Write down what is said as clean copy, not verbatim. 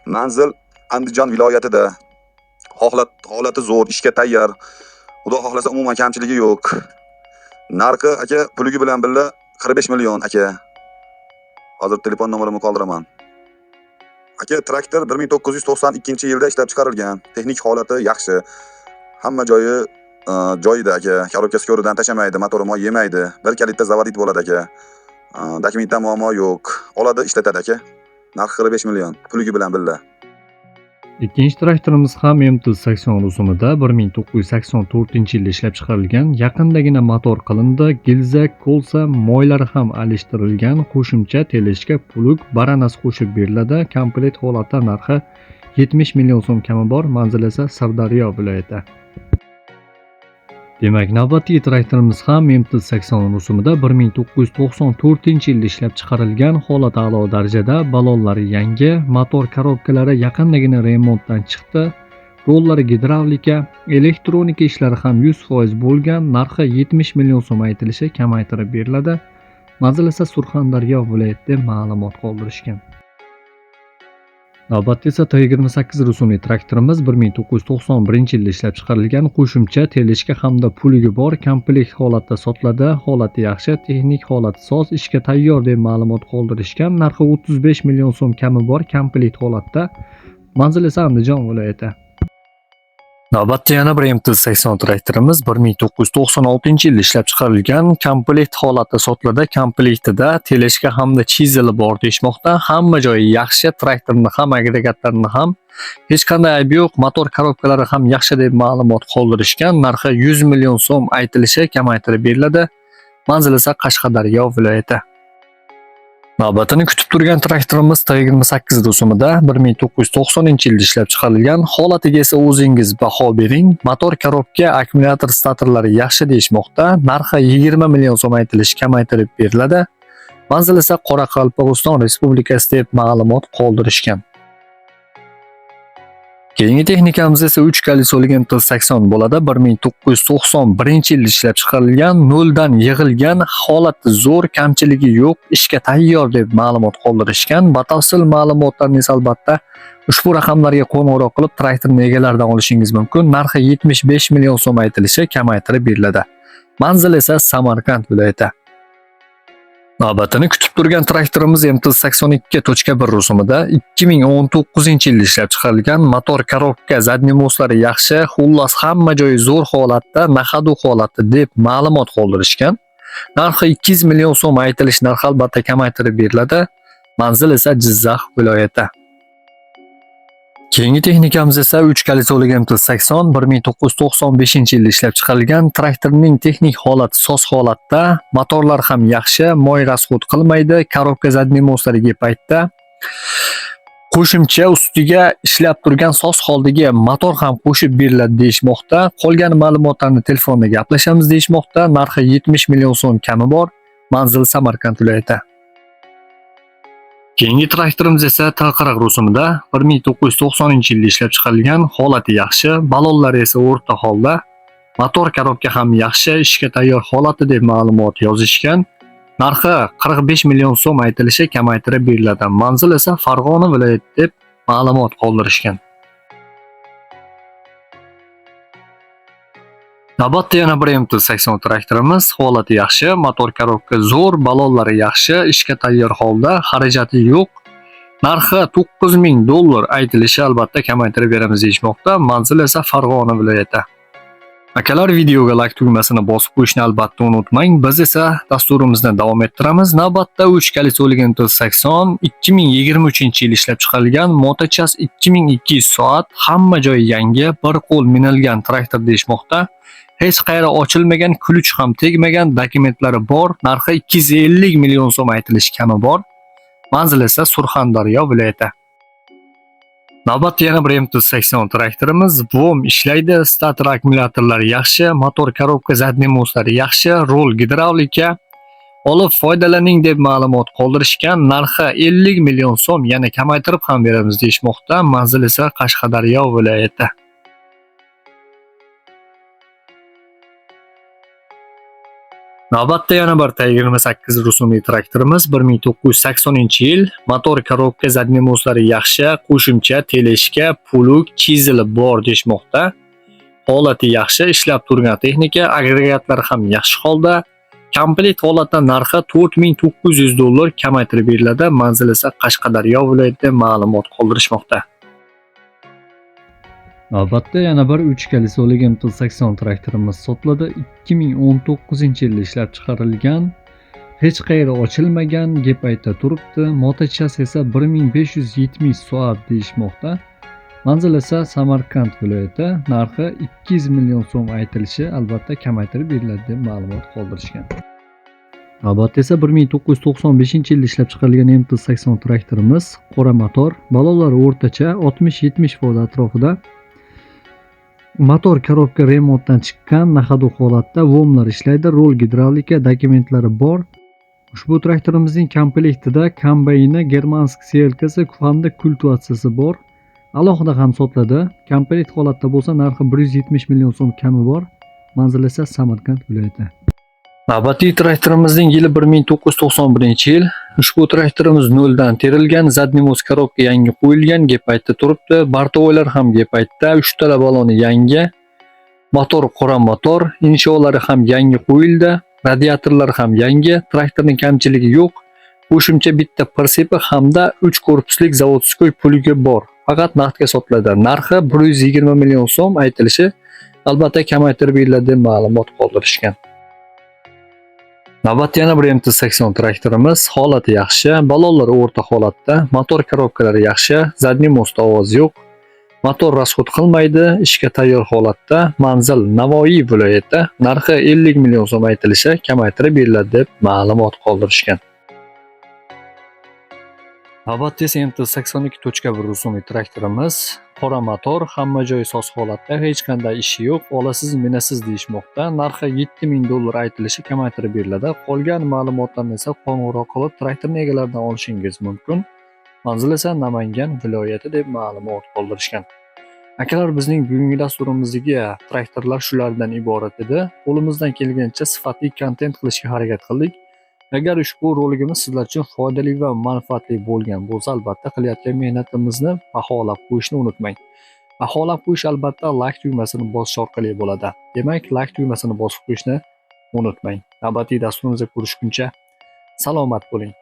Manzil Andijon viloyatida. Holati zo'r, ishga tayyor. Xudo xohlasa umuman kamchiligi yo'q. Narxi aka puligi bilan birga 45 million aka. Hozir telefon nomerimni qoldiraman. Aka, traktor 1992-yilda ishlab chiqarilgan. Texnik holati yaxshi. Hamma joyi joyida aka. Korobkasi ko'ridan tashamaydi, motori moy yemaydi. Bir kalitda zavodit bo'ladi aka. Dokumentda muammo yo'q. Oladi, ishlatadi aka. Narxi 45 million, puligi bilan birga. Ikkinchi traktorimiz ham MT-80 rusumida 1984-yilda ishlab chiqarilgan. Yaqindagina motor qilindi, gilza, kolsa, moylari ham alishtirilgan, qo'shimcha teleshka, plug, baranasi qo'shib beriladi. Komplekt holatda narxi 70 million so'm kami bor, manzil esa Sirdaryo viloyati. Demak, navbatdagi traktorimiz ham MT-80 rusumida 1994-yilda ishlab chiqarilgan, holat a'lo darajada, balonlari yangi, motor korobkalari yaqindagina remontdan chiqdi, rollari gidravlika, elektronika ishlari ham 100% bo'lgan, narxi 70 million so'm aytilishi kamaytirib beriladi. Manzil esa Surxondaryo viloyati deb ma'lumot qoldirishgan. Navbatda esa T28 rusumli traktorimiz 1991-yilda ishlab chiqarilgan, qo'shimcha teleshka hamda puligi bor, komplekt holatda sotiladi, holati yaxshi, texnik holati soz, ishga tayyor deb ma'lumot qoldirishgan. Narxi 35 million so'm kami bor, komplekt holatda. Manzil esa Andijon viloyati. Navbatda yana bir MT-80 traktorimiz 1996-yilda ishlab chiqarilgan, komplekt holatda sotiladi. Komplektida teleshka hamda chizeli bor deyishmoqda. Hamma joyi yaxshi, traktorni ham, agregatlarni ham hech qanday aybi yo'q, motor korobkalari ham yaxshi deb ma'lumot qoldirishgan. Narxi 100 million so'm aytilishi kamaytirib beriladi. Manzil esa Qashqadaryo viloyati. Navbatini kutib turgan traktorimiz T28 rusumida 1990-yilda ishlab chiqarilgan. Holatiga esa o'zingiz baho bering. Motor korobka, akkumulyator statorlari yaxshi deyishmoqda. Narxi 20 million so'm aytilishi kamaytirib beriladi. Manzil esa Qoraqalpog'iston Respublikasi deb ma'lumot qoldirishgan. Keyingi texnikamiz esa 3 kalisolik MT-80 bo'ladi. 1991-yilda ishlab chiqarilgan, noldan yig'ilgan, holati zo'r, kamchiligi yo'q, ishga tayyor deb ma'lumot qoldirishgan. Batafsil ma'lumotlarni esa albatta ushbu raqamlarga qo'ng'iroq qilib traktorni egalaridan olishingiz mumkin. Narxi 75 million so'm aytilishi kamaytirib beriladi. Manzil esa Samarqand viloyati. Navbatini kutib turgan traktorimiz MT-82.1 rusumida 2019-yilda ishlab chiqarilgan, motor korobka, задний mostlari yaxshi, xullas hamma joyi zo'r holatda, на ходу holatda deb ma'lumot qoldirishgan. Narxi 200 million so'm aytilish narxi albatta kamaytirib beriladi. Manzil esa Jizzax viloyati. Keyingi texnikamiz esa 3 kalisolik MT-80 1995-yilda ishlab chiqarilgan. Traktorning texnik holati soz holatda, motorlar ham yaxshi, moy rasxod qilmaydi, korobka задний mostlariga paytda qo'shimcha ustiga ishlab turgan soz holdagi motor ham qo'shib beriladi deyishmoqda. Qolgan ma'lumotlarni telefonda gaplashamiz deyishmoqda. Narxi 70 million so'm kami bor. Manzil Samarqand viloyati. Keyingi traktorimiz esa T40 rusumida 1990-yilda ishlab chiqarilgan, holati yaxshi, balonlari esa o'rta holda, motor korobka ham yaxshi, ishga tayyor holati deb ma'lumot yozishgan. Narxi 45 million so'm aytilishi kamaytirib beriladi. Manzil esa Farg'ona viloyati deb ma'lumot qoldirishgan. Navbatda yana bir MT-80 traktorimiz, holati yaxshi, motor korobka zo'r, balonlari yaxshi, ishga tayyor holda, xarajati yo'q. Narxi 9000 dollar aytilishi albatta kamaytirib beramiz deyishmoqda. Manzil esa Farg'ona viloyati. Akalar, videoga like tugmasini bosib qo'yishni albatta unutmang. Biz esa dasturimizni davom ettiramiz. Navbatda 3 kalisolik MT-80 2023-yil ishlab chiqarilgan, motochas 2200 soat, hamma joyi yangi, bir qo'l minilgan traktor deyishmoqda. Hech qayeri ochilmagan, ключ ham tegmagan, dokumentlari bor. Narxi 250 million so'm aytilishi kami bor. Manzil esa Surxondaryo viloyati. Navbatda yana bir MT-80 traktorimiz VOM ishlaydi, stator akkumulyatorlari yaxshi, motor korobka задний mostlari yaxshi, rul gidravlika. Olib foydalaning deb ma'lumot qoldirishgan. Narxi 50 million so'm, yana kamaytirib ham beramiz deyishmoqda. Manzil esa Qashqadaryo viloyati. Navbatda yana bir T28 rusumli traktorimiz, 1980-yil, motor, korobka, задний мост lari yaxshi, qo'shimcha тележка, плуг, chizili bor deyishmoqda. Holati yaxshi, ishlab turgan texnika, agregatlari ham yaxshi holda. Komplekt holatda narxi 4900 dollar, kamaytirib beriladi. Manzil esa Qashqadaryo viloyatida ma'lumot qoldirishmoqda. Navbatda yana bir 3 колесо li MT-80 traktorimiz sotiladi. 2019-yilda ishlab chiqarilgan, hech qayeri ochilmagan, gepayda turibdi. Моточас esa 1570 soat deyishmoqda. Manzil esa Samarqand viloyati. Narxi 200 million so'm aytilishi, albatta kamaytirib beriladi deb ma'lumot qoldirishgan. Navbatda esa 1995-yilda ishlab chiqarilgan MT-80 traktorimiz, qora motor, ballonlari o'rtacha 60-70% atrofida. Motor, korobka remontdan chiqqan, на ходу holatda, ВОМ lar ishlaydi, rul gidravlika, dokumentlari bor. Ushbu traktorimizning komplektida kombayni, германский сеялка si hamda kultivatsiyasi bor. Alohida ham sotiladi. Komplekt holatda bo'lsa, narxi 170 million so'm kami bor. Manzil esa Samarqand viloyati. Navbatdagi traktorimizning yili 1991-yil. Ushbu traktorimiz noldan terilgan, задний мост, korobka yangi qo'yilgan, gepaytda turibdi. Бортовой lar ham gepaytda, uchtala baloni yangi. Motor qora motor, insholari ham yangi qo'yildi, radiatorlar ham yangi, traktorning kamchiligi yo'q. Qo'shimcha bitta прицеп i hamda 3 korpuslik заводской плуг i bor. Faqat naqdga sotiladi. Narxi 120 million so'm aytilishi, albatta kamaytirib beriladi deb ma'lumot qoldirishgan. Navbatda yana bir MT-80 traktorimiz, holati yaxshi, ballonlari o'rta holatda, motor, korobkalari yaxshi, задний мост ovoz yo'q. Motor расход qilmaydi, ishga tayyor holatda, manzil Navoiy viloyati, narxi 50 million so'm aytilishi, kamaytirib beriladi deb ma'lumot qoldirishgan. Navbatda esa MT-82.1 rusumli traktorimiz, qora motor, hamma joyi soz holatda, hech qanday ishi yo'q, olasiz, minasiz deyishmoqda. Narxi 7000 dollar aytilishi, kamaytirib beriladi. Qolgan ma'lumotlarni esa qo'ng'iroq qilib traktorni egalaridan olishingiz mumkin. Manzil esa Namangan viloyati deb ma'lumot qoldirishgan. Akalar, bizning bugungi dasturimizdagi traktorlar shulardan iborat edi. Qo'limizdan kelgancha sifatli kontent qilishga harakat qildik. Agar ushbu roligimiz sizlar uchun foydali va manfaatli bo'lgan bo'lsa, albatta qilayotgan mehnatimizni baholab qo'yishni unutmang. Baholab qo'yish albatta layk tugmasini bosish orqali bo'ladi. Demak, layk tugmasini bosib qo'yishni unutmang. Navbatdagi dasturimizda ko'rishguncha salomat bo'ling.